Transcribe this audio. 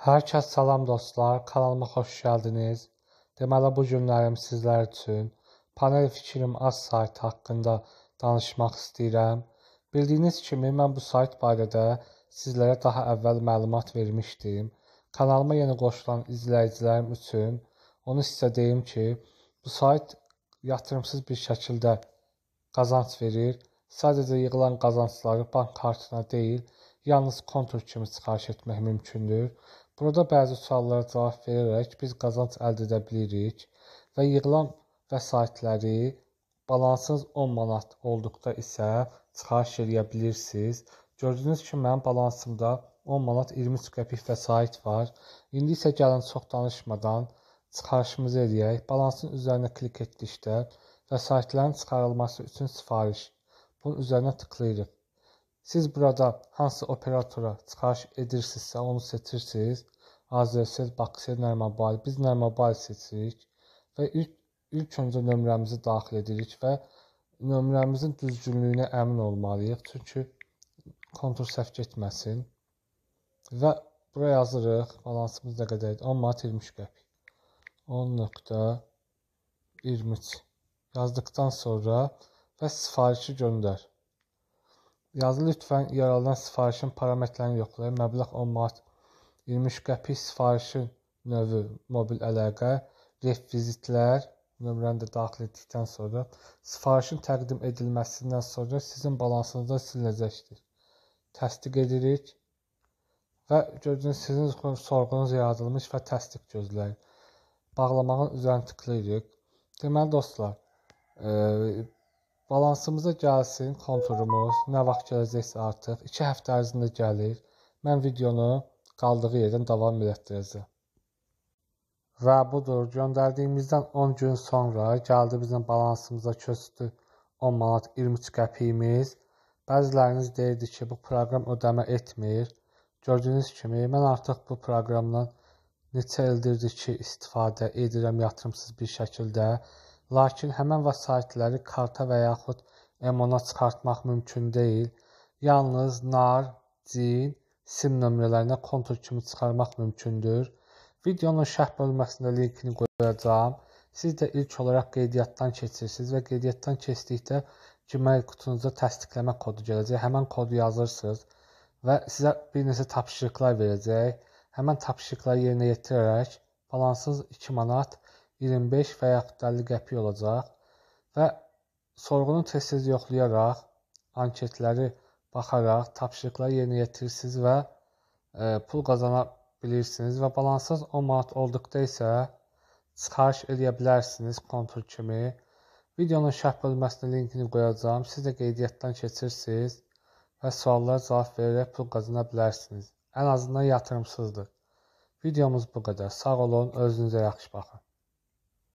Hər kəs salam dostlar, kanalıma xoş gəldiniz. Deməli, bu günlərim sizlər üçün Panel Fikrim Az saytı haqqında danışmaq istəyirəm. Bildiyiniz kimi, mən bu sayt barədə sizlərə daha əvvəl məlumat vermişdim. Kanalıma yeni qoşulan izləyicilərim üçün onu sizə deyim ki, bu sayt yatırımsız bir şəkildə qazanc verir. Sadəcə yığılan qazancları bank kartına deyil, yalnız kontur kimi çıxarış etmək mümkündür. Burada bəzi suallara cavab verərək biz qazanc əldə edə bilirik və yığılan vəsaitləri balansınız 10 manat olduqda isə çıxarış eləyə bilirsiniz. Gördüyünüz kimi mənim balansımda 10 manat 23 qəpik vəsait var. İndi isə gəlin çox danışmadan çıxarışımızı eləyək. Balansın üzərinə klik etdikdə vəsaitlərin çıxarılması üçün sifariş. Bunun üzərinə tıklayırıq. Siz burada hansı operatora çıxarış edirsinizsə onu seçirsiniz. Azercell, Bakcell, Nərmobile. Biz Nərmobile seçirik və ilk öncə nömrəmizi daxil edirik və nömrəmizin düzgünlüyünə əmin olmalıyıq. Çünki kontur səhv getməsin. Və bura yazırıq. Balansımız nə qədər idi? 10 manat 23 qəpik. 10.23 yazdıqdan sonra və sifarişi göndər. Yazı lütfən yaralınan sifarişin parametrlərini yoxlayın. Məbləğ 10 manat 23 qəpik, sifarişin növü mobil əlaqə, rekvizitlər nömrəni də daxil etdikdən sonra sifarişin təqdim edilməsindən sonra sizin balansınızda silinəcəkdir. Təsdiq edirik və gördüyünüz sizin sorğunuz yaradılmış və təsdiq gözləyin. Bağlamağın üzərinə tıklayırıq. Deməli dostlar, balansımıza gəlsin konturumuz, nə vaxt gələcəksə artıq, 2 həftə ərzində gəlir. Mən videonu qaldığı yerdən davam elətdirəcəm. Və budur, göndərdiyimizdən 10 gün sonra gəldi bizim balansımıza köçdü 10 manat 23 qəpiyimiz. Bəziləriniz deyirdi ki, bu proqram ödəmə etmir. Gördüyünüz kimi, mən artıq bu proqramdan neçə ildirdir ki, istifadə edirəm yatırımsız bir şəkildə. Lakin həmən vəsaitləri karta və yaxud M10-a çıxartmaq mümkün deyil. Yalnız NAR, CIN, SIM nömrələrinə kontur kimi çıxarmaq mümkündür. Videonun şərh bölməsində linkini qoyacağam. Siz də ilk olaraq qeydiyyatdan keçirsiniz və qeydiyyatdan keçdikdə Gmail qutunuza təsdiqləmə kodu gələcək. Həmən kodu yazırsınız və sizə bir neçə tapşırıqlar verəcək. Həmən tapşırıqları yerinə yetirərək balansınız 2 manat 25 və yaxud 50 qəpik olacaq və sorğunu tez-tez yoxlayaraq, anketləri baxaraq tapşırıqları yerinə yetirirsiniz və pul qazana bilirsiniz və balansınız 10 manat olduqda isə çıxarış eləyə bilərsiniz kontur kimi. Videonun şərh bölməsinə linkini qoyacağam. Siz də qeydiyyatdan keçirsiniz və suallara cavab verərək pul qazana bilərsiniz. Ən azından yatırımsızdır. Videomuz bu qədər. Sağ olun, özünüzə yaxşı baxın.